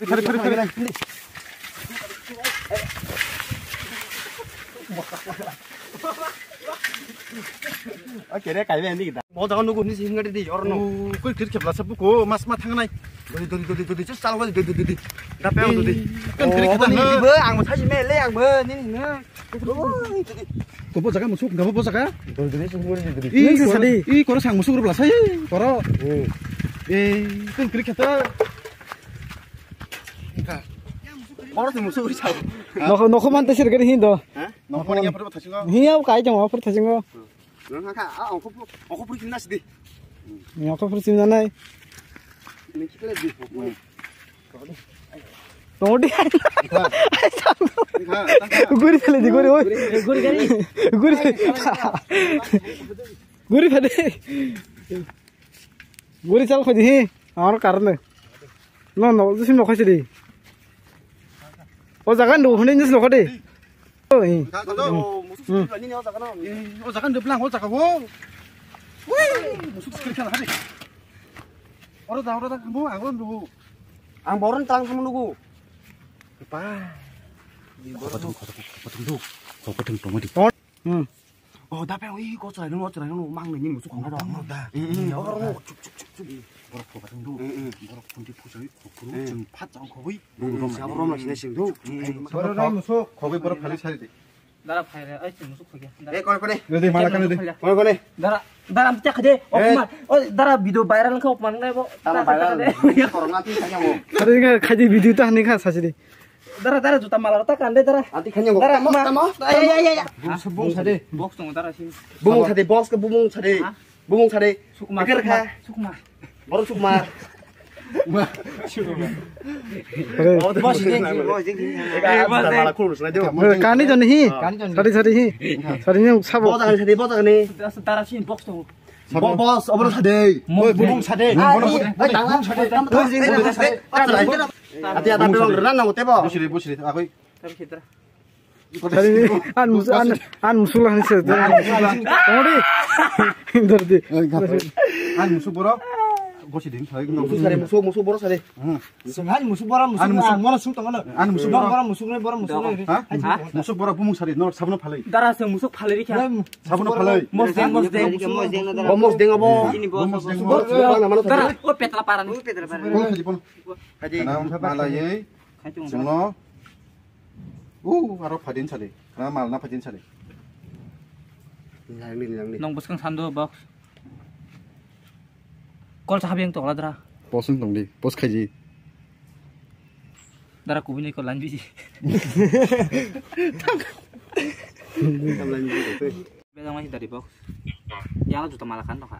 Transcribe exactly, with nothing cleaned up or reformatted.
Thari, thari, thari. Oke, re, kai, re, ini kita. Bo jaga nunggu, nisi hinga di, or no. Oh, koi kiri kepla sabu ko, mas ma thangnai. Dodi, dodi, dodi, dodi, just chalo, dodi, dodi, dodi. Dape ang dodi. Kan kiri kita na. Ang mo saji me le, ang mo, ni, ni, na. Kobo jaga musuk, gabo bo jaga. Dol dol sing bori dol. Ih, sadi. Ih, koro sang musuk rubla sai, koro. Eh, kan kiri kata. Koro sing musuk ri sao. Nokho, nokho man tesir gari hindo. Ha? Nokho ni apur thasingo. Hiya kai jong apur thasingo. Nang ha ka, a ongkho, ongkho puri kinna sidi. Nokho puri kinna nai. Ni kikle di. Tongdi. Guri phele di, guri, oi. Guri gari. Guri. Guri phele. Guri chal khodi hi. Amar karne. No, no, jisi no khasi di. O jaga ndo hune jisi no khodi. Oi. Musuk sidi ni o jaga no. O jaga ndo blang o jaga wo. Ui, musuk sidi khala hadi. Oro da, oro da, mo agon do. Ang boron tang kamu nugu. Pa. Kokotung, kokotung, kokotung do. Kokotung tongodi. Hmm. Oh, da pe oi ko chai no chai no mang ni musuk khong da. Hmm, hmm. Oro ro chuk chuk chuk chuk. Borok kokotung do. Hmm, hmm. Borok kunti phusai kokru cheng phat jang khoi. Hmm, hmm. Sabo rom na sine sing do. Hmm. Borok rom musuk khogoi borok phali sari de. Dara phaire, ai, chwng musuk khoikhe. Dara. Eh, kore, kore. Dede, mala kane de. Kore, kore. Dara, dara, amte khade. O, eh. Kuma, o, dara, video viral khe, o, kuma, ngai bo. Dara, viral. Dara, dara. Korona ti kanya bo. Are nga khadi video ta ni kha sasi de. Dara, dara, juta mala ta kande, dara. Ati kanya bo. Dara, tamo, ma. Tamo. Ay, ay, ay, ay. Bung, bung sade. Box tong, dara, sini. Bung sade, box ke bung sade. Ha? Bumung sade. Sukma, Pikir sukma, kha. Sukma. Borok sukma. Ore. Bos, ding, ding, bos, ding, ding. Eka, bos, ding. Mala khulus na jo. Ore, kani jani hi? Ah. Kani jani. Sari, sari hi. Sari ni sabo. Bos agani sade, bos agani. Dara sin box to. Bo-, bos, obro sade. Mo-, bumung sade. Ah, bumung sade. Bumung sade. Ati ata bumung sade. Ati ata bumung sade. Ati ata bumung sade. Busri, busri. Agoi. Tabi khedra. Tadi ni, an mus-, an, an musulah ni se. Tadi. Dor di. An musu borok. Bosi din, thai. Musu sare, musu, musu borok sare. Hmm. Sengai musu borok, musu. An musu. Ang moro sung tongalo. An musu borok. Borok, musu ne, borok, musu ne. Ha? Ha? Musu borok bumung sare, nor sabno phalai. Dara se musu phalai rikha. Sabno phalai. Mos deng, mos deng. Bo mos deng abo. Bo mos deng. Dara, o petla paran. Petla paran. Bon khaji bon. Khaji. Kana malai. Khai tong. Sungno. U, aro phadin sadi. Na mal na phadin sadi. Nangni, nangni. Nong bwskang sando box. Kol sa habeng tokla dra. Post wng tongdi, post khaiji. Dara kubuni ko lanbiji. Bejang mai dari box. Yang juta malakan to kha.